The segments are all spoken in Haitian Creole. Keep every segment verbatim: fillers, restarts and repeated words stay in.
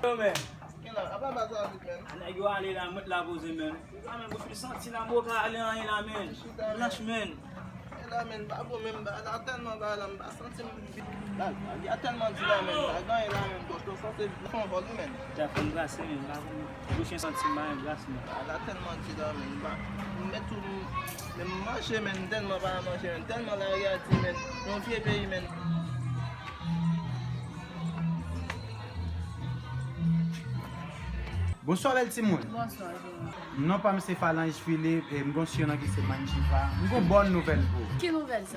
Yo, men. Gen la, apa baz la vit, men? A, nèg yo ale la, mwen t la poze, men. A, men, bouch mwen santi la, mwen ka ale anyen la, men. Blanch, men. E la, men, pa bon, men, ba, la tèlman ba la, m pa santi m. La, la, y a tèlman di la, men, pa gen anyen la, men, bòs, nou sanse fè yon vòl, wi, men. Ja fè m brase, men, pa bon, men. Bouch mwen santi m, ba, men, brase, men. A, la tèlman di la, men, ba, m met tou, men, m manje, men, m tèlman pa manje, men, tèlman lari a di, men, yon vye peyi, men. Bonswa, bèl timoun. Bonswa, Jimmy. Non pa m se Falange Philippe, e m gon siyonan ki se Manjiva. M gon bòn nouvèl pou ou. Ki nouvèl sa?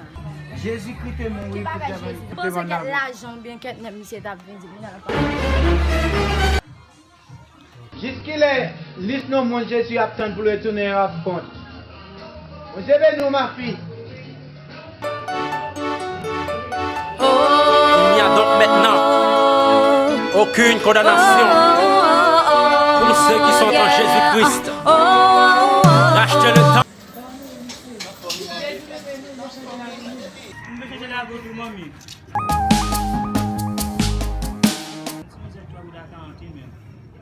Jezikri te mouri pou tèt mwen. Ki bagay Jezi? Panse kèt lajan oubyen kèt nèg misye t ap vin di m nan pa. Jiskilè lis non moun Jezi ap tann pou l retounen yo ap kont? Bondye beni w, ma fille. Il n'y a donc maintenant aucune condamnation pour ceux qui sont en Jésus-Christ. Rachetez le temps.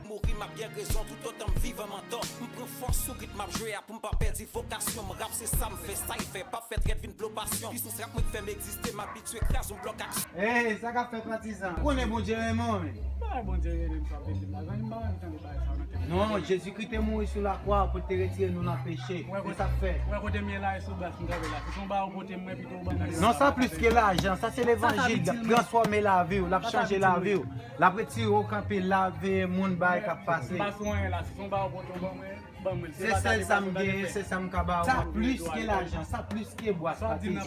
Mouri, m ap gen rezon, toutotan m vivan m antò. M pran fòs sou rit m ap jwe a pou m pa pèdi vokasyon m. Rap se sa m fè, sa y fè, p ap fè trèt vin blo pasyon. Pisans rap mwen k fè m egziste, m abitye kraze yon blòk aksyon. Hey, sa k ap fèt, patizan? Ou konnen Bondye renmen w, men. Bagay Bondye renmen m, sa w te di m la, zanmi m, pa renmen tande bagay sa yo nan tèt mwen. Non, Jezikri te mouri sou lakwa pou l te retire nou nan peche. Se sa k fè. Ou wè kote m ye la, e sou bras m kanpe la. Si se yon bagay ou pote m, mwen pito ou ban mwen. Non, sa plis ke lajan, sa se levanjil, l ap transfòme lavi w, l ap chanje lavi w. L ap retire w kanpe la, veye moun bagay k ap pase. M pa sou anyen la, si se yon bagay ou pote w ban mwen, ban mwen l. Se sèl sa m genyen, se sa m ka ba ou. Sa plis ke lajan, sa plis ke bwat, patizan.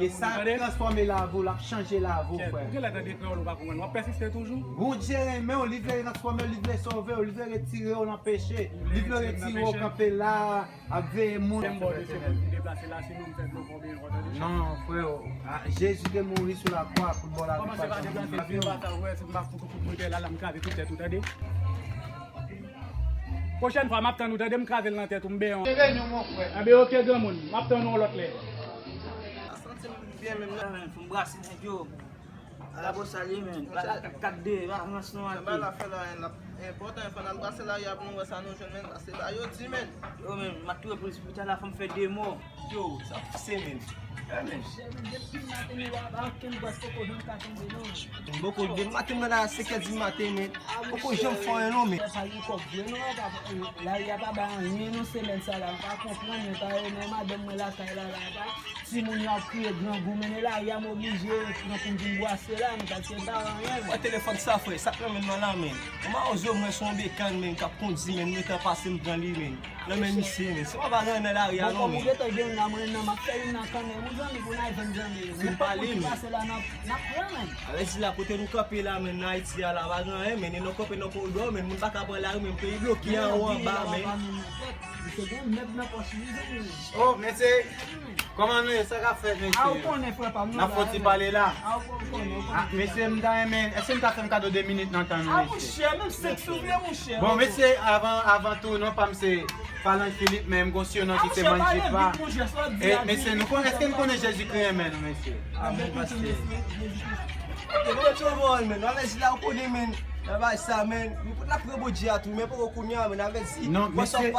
E sa ap transfòme lavi w, l ap chanje lavi w, frè. Ou genlè tande kreyòl ou pa konprann, w ap pèsiste toujou. Bondye renmen w, li vle transfòme w, li vle sove w, li vle retire w nan peche, li vle retire w kanpe la. Ap veye moun. Menm bò de se moun ki deplase la, se nou m fè dlo konbyen fò tande. Non, freo. A, Jezi te mouri sou lakwa pou l ba w lavi. Kòmanse pa deplase, se pa sa, ou wè, si m pa fout ou kout bouteyi la, la m kraze tout tèt ou, tande. Pwochèn fwa, m ap tann ou, tande, m kraze l nan tèt ou, m benyen w. Te renyon, mon frè. Enben, oke, granmoun, m ap tann ou yon lòt lè. Pa santi m byen menm non. Fò m brase nèg yo. Ala bon sa l ye, men. Ala kat kat de, pa rans nou ake. Bay la fè la, l ap enpòtan, fò n al brase lari a pou nou wè sa nou jwenn, men, pase ba yo di, men. Yo, men, m ap touye pou l, pou ta la fè m fè de mò. Yo, sa pase, men. Depi maten nou la, pa okenn bwès poko janm ka tonbe, non. M poko, depi maten m nan la, senk è di maten, men. Poko janm fè anyen, non, men. Pa gen kòb vre, non, pa, lari a pa bay anyen, non, semèn sa la. M pa konprann, men, pa renmen madanm mwen lakay la, la, pa. Timoun yo ap kriye grangou, men lari a m oblije pran pou m vin bwase la, men paske m pa wè anyen, men. Wè telefòn sa, frè, sa k nan men m nan la, men. Yon mawozo, mwen se yon bekàn, men, k ap kondi, men, letan pase m pran li, men. Nan men misye, men. Se pa bagay nan lari a, non, men. Bon, kòm ou gentan gen youn nan, mwen nan, m ap fè youn nan kanmenm, wi, zanmi, pou n al vann zanmi. Nenpòt moun ki pase la, n ap, n ap pran, men. Avè di la, kote nou kanpe la, men, nan Ayiti a la, pa gen anyen, men, e nou kanpe nan koridò, men, moun pa ka pran lari, men, peyi bloke anwo anba, men. Misye gen mèb nan pòch li, zanmi. Oh, mesye, kòman nou ye? Sa k ap fèt, mesye? A, ou konnen, frè pa m, nou la, men. N ap fè yon ti pale la. A, ou konnen, ou konnen. A, mesye, m ta renmen, èske m ka fè m kado de minit nan tan nou, mesye? A, monchè, menm senk sou vle, monchè. Bon, mesye, avan, avan tou, non pa m se Falange Philippe, men m gon siyonan ki se Manjiva. E, mesye, nou konnen, èske n konnen Jezikri renmen nou, mesye? A, men, paske. Yo, men, tchonvòl, men. Nan lè di la, ou konnen, men. Nan bagay sa, men. Nou pot la pran Bondye a tou, men poko kounye a, men. Avèti. Non, mesye,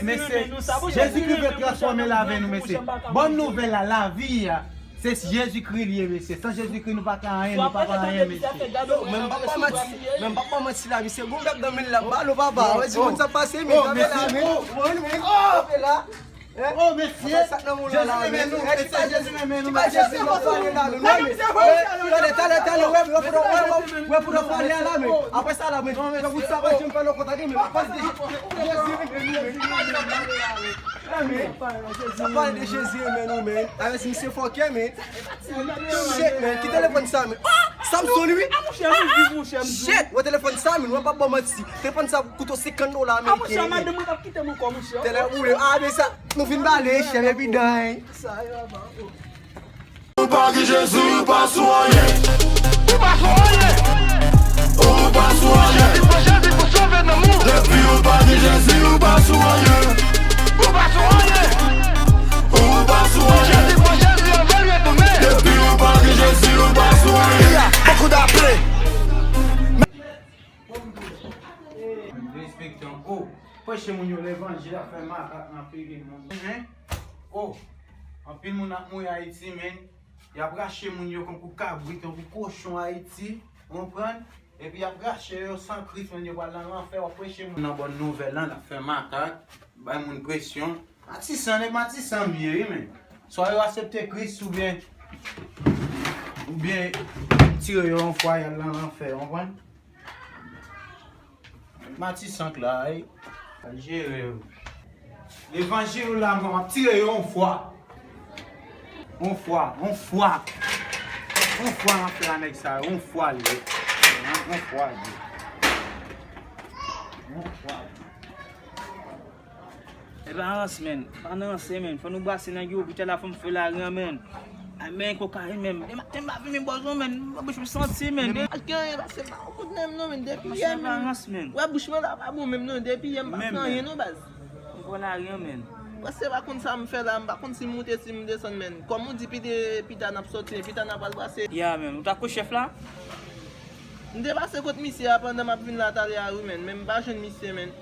mesye, Jezikri vle transfòme lavi nou, mesye. Bòn nouvèl la, lavi a, se Jezikri li ye, mesye. San Jezikri, nou pa ka anyen, nou pa ka anyen, mesye. Yo, men m p ap ba w manti, men m p ap ba w manti la, misye. Gon bèk nan men l la, balo, papa. Wè, di moun sa pase, men, oh, kanpe la, men. Oh, men, men. Kanpe la. Oh, mesye, Jezi renmen nou, mesye, Jezi renmen nou, mesye. Jezi renmen nou, mesye. Tande, tande, tande, wè, wè, wè, wè, wè, wè, pou nou pale a la, men. Apre sa la, men, wè, pou sa, pa janm pale konsa, men. Pale de Jezi renmen nou, men. Sa pale de Jezi renmen nou, men. Avè si misye fòkè, men. Shit, man, ki telefòn sa, man? Oh, Samsung, wi. Ah, monchè, m viv, monchè, m viv. Shit, wè telefòn sa, man, wè pa ban manti. Telefòn sa koute senkant dola ameriken. Ah, monchè, madanm mwen p ap kite m ankò, monchè. Tèlè ou le, ah, men sa, nou fin pale, chè, epi dan. Ou pa gen Jezi, ou pa sou anyen. Ou pa sou anyen. Ou pa sou anyen. Jezi pran Jezi pou sove nan mou. Depi ou pa gen Jezi, ou pa sou anyen. Ou pa sou anyen. Ou pa sou anyen. Jezi pran Jezi anvan l retounen. Depi ou pa gen Jezi, ou pa sou anyen. Beaucoup d'appelés. Respektan. Oh, preche moun yo levanjil ap fè makak nan figi moun. Hein? Oh, anpil moun ap mouri Ayiti, men. Y ap rache moun yo kankou kabrit, kankou kochon Ayiti, ou konprann? Epi y ap rache yo san Kris, men yo pral nan lanfè, w ap preche moun nan bòn nouvèl lan, l ap fè makak, bay moun presyon. Matisan, nèg Matisan m ye, wi, men. Swa yo aksepte Kris oubyen, oubyen m tire yo yon fwa, y al nan lanfè, w konprann? Matisan k la, wi. Al jere yo. Levanjil ou la, mwen, m ap tire yo yon fwa. Yon fwa, yon fwa. Yon fwa nan fè a nèg sa yo, yon fwa li ye. Yon fwa li ye. Yon fwa li ye. E pa rans, men. Pa nan ranse, men. Fò nou brase nèg yo, pita la fò m fè lari an, men. Ay, men, kokayin, men. Dematen m pa fimen bòz non, men. Bouch m santi, men. Paske, paske pa kout nan m non, men. Depi yè, men. Wè, bouch mwen la pa bon menm non. Depi yè m pa fè anyen non, baz. M pran lari an, men. Paske pa konn sa m fè la, m pa konn si m moute, si m desann, men. Kòm ou di, pita, pita n ap sòti, pita n ap al brase. Ya, men. Ou t ak chèf la? M te pase kot misye a pandan m ap vin la talè a, wi, men. Men m pa jwenn misye, men.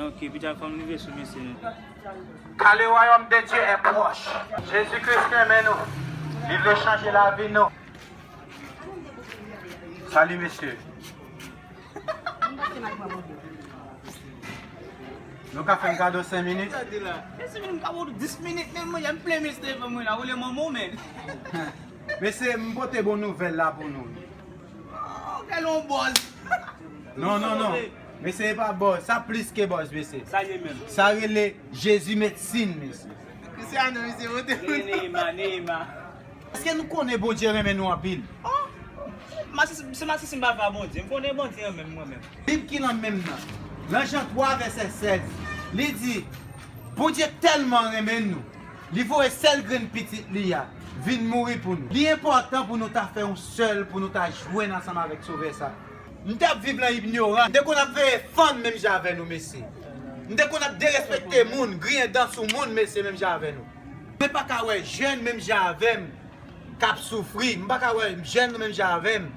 Ok, pita fò m rive sou misye, men. Car le royaume de Dieu est proche. Jezi Kris renmen nou. Li vle chanje lavi nou. Salut, mesye. Nou ka fè m kado senk minit? Sa di la. Senk minit, m ka ba w dis minit, men mwen, m plen mesye telefòn mwen la, ou le manman w, men. Mesye, m pote bon nouvèl la pou nou. Oh, gade yon bòz. Non, non, non. Mesye, e pa bòz. Sa plis ke bòz, mesye. Sa ye menm. Sa rele Jezi medsin, mesye. Cristiano, mesye, pote. Neymar, Neymar. Èske nou konnen Bondye renmen nou anpil? Oh! Matisan, se Matisan m pa fè a Bondye. M konnen Bondye renmen m, mwen menm. Bib ki nan men m nan, nan Jan twa vèsè sèz, li di, Bondye tèlman renmen nou, li voye sèl grenn pitit li a vin mouri pou nou. Li enpòtan pou nou ta fè yon sèl, pou nou ta jwenn ansanm avèk Sovè sa. M t ap viv nan inyorans. M te konn ap veye fanm menm jan avè nou, mesye. M te konn ap derespekte moun, griyen dan sou moun, mesye, menm jan avè nou. Mwen pa ka wè jèn menm jan avè m k ap soufri. M pa ka wè jèn menm jan avè m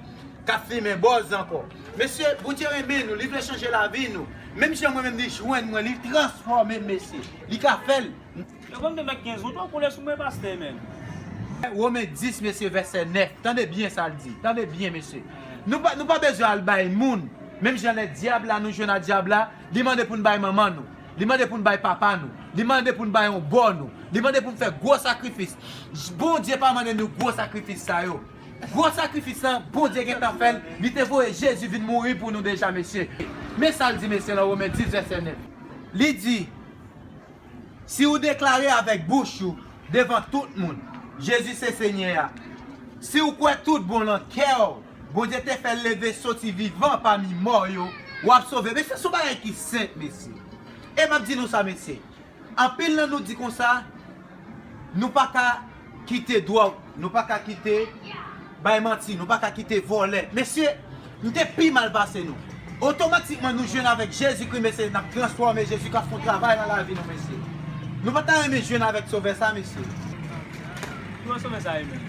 k ap fimen bòz ankò. Mesye, Bondye renmen nou, li vle chanje lavi nou. Menm jan mwen menm li jwenn mwen, li transfòme m, mesye. Li ka fè l. Yo ban m de mèt kenz, ou twò kole sou mwen, pastè, men. Women dis, mesye, vèsè nèf. Tande byen sa l di. Tande byen, mesye. Nou pa, nou pa bezwen al bay moun. Menm jan lè dyab la, nou jwenn a dyab la, li mande pou n bay manman nou. Li mande pou n bay papa nou. Li mande pou n bay yon bò nou. Li mande pou n fè gwo sakrifis. J-, Bondye pa mande nou gwo sakrifis sa yo. Gwo sakrifis lan, Bondye gentan fè l. Li te voye Jezi vin mouri pou nou deja, mesye. Men sa l di, mesye, nan Women dis, vèsè nèf. Li di, Si w deklare avèk bouch ou, devan tout moun, Jezi se Senyè a, si w kwè tout bon nan kè w, Bondye te fè l leve soti vivan pami mò yo, w ap sove. Mesye, se yon bagay ki senp, mesye. E m ap di nou sa, mesye. Anpil nan nou di konsa, nou pa ka kite dwòg, nou pa ka kite bay manti, nou pa ka kite vòlè. Mesye, nou te pi mal pase nou. Otomatikman, nou jwenn avèk Jezikri, mesye, n ap transfòme. Jezi ka fè yon travay nan lavi nou, mesye. Nou pa ta renmen jwenn avèk Sovè sa, mesye. Ki wè Sovè sa, e menm?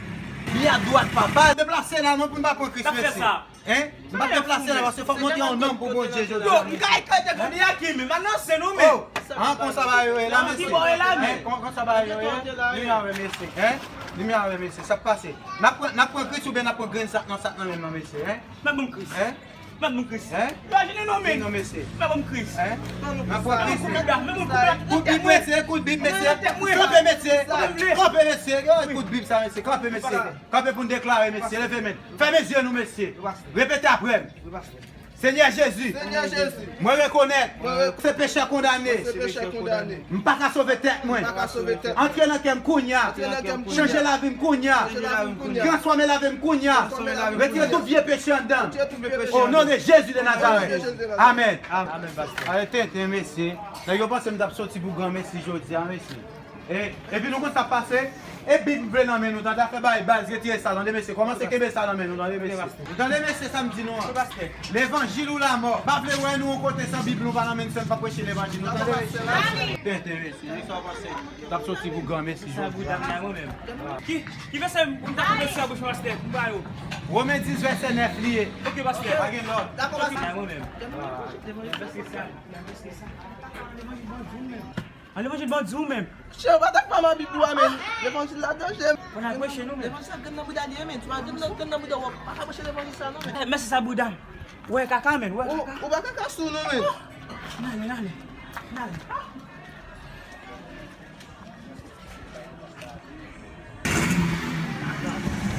Li a dwat Papa. Deplase la, non, pou n pa pran Kris, mesye. Hein? M pa deplase la, paske fòk montre yon nonm pou Bondye jodi a. Yo, m ka ekate kounye a ki men, m anonse nou men. Oh, ah, konsa bagay yo ye la, mesye. Hein? Kon-, konsa bagay yo ye? Li men avè mesye, hein? Li men avè mesye, sa k pase? N ap pran, n ap pran Kris oubyen n ap pran grenn sak nan sak nan men nan, mesye, hein? Mwen ban m Kris. Hein? Mwen menm Kris. Hein? Imajine non men. Non, mesye. Mwen menm Kris. Hein? Nan pran Kris. Mwen menm Bib la, mwen menm Bib la. Kout Bib, mesye, kout Bib, mesye. Kanpe, mesye. Kanpe, mesye. Yo, kout Bib sa, mesye. Kanpe, mesye. Kanpe pou n deklare, mesye. Leve men. Fèmen zye nou, mesye. Repete apre m. Senyè Jezi, Senyè Jezi, mwen rekonèt mwen rekonèt se pechè kondane. Se pechè kondane. M pa ka sove tèt mwen. M pa ka sove tèt mwen. Antre nan kè m kounye a. Antre nan kè m kounye a. Chanje lavi m kounye a. Chanje lavi m kounye a. Transfòme lavi m kounye a. Transfòme lavi m kounye a. Retire tout vye peche anndan m. Retire tout vye peche anndan m. O non de Jezi de Nazarèt. O non de Jezi de Nazarèt. Amèn. Amèn, pastè. Ale tenten, mesye. Nèg yo panse m t ap soti pou granmesi jodi a, mesye. E, epi nou konn sa k pase? E Bib m vle nan men nou, tande afè bay baz, retire sa, tande mesye, kòmanse kenbe sa nan men nou, tande mesye. Tande mesye, sa m di nou an. Levanjil ou lamò. Pa vle wè nou yon kote san Bib nou pa nan men nou, sèl pa preche levanjil nou, tande mesye. Tenten mesye, nou sa w panse? T ap soti pou granmesi jodi a. Ki, ki vèsè m ta konn sou bouch pastè, m ba yo. Women dis vèsè nèf li ye. Ok, pastè. Pa gen lòt. Dakò, pastè. Mwen menm. Vèsè sa. An levanjil bandi w menm. Chè, ou pa t ak pa m a Bib ou a, men. Levanjil la danje. Fò n al preche nou menm. Levanjil sa grenn nan bouda li ye, men. Si w pa grenn nan, grenn nan bouda w, ou pa ka preche levanjil sa non, men. Mèsi sa bouda m. Wè kaka, men, wè kaka. Ou pa kaka sou nou, men. N ale, n ale. N ale.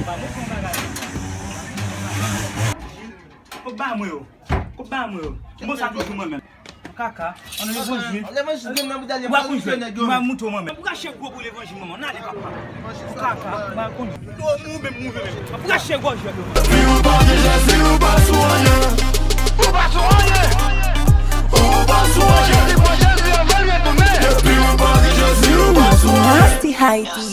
Ba mwen fè yon bagay. Ou ba mwen yo. Ou ba mwen yo. Bon sa toujou mwen menm. Kaka, an levanjil. Levanjil gen nan bouda li. Ou pa konn jwe nèg yo. Mwen montre mwen menm. Ou ka chèk gwo pou levanjil manman. N ale papa. Kaka, ou pa konn. Ou menm ou menm. Ou ka chèk gwo jwe yo. Depi ou pa gen Jezi, ou pa sou anyen. Ou pa sou anyen. Ou pa sou anyen. Depi ou pran Jezi, anvan l retounen. Depi ou pa gen Jezi, ou pa sou anyen. Nasty Haiti.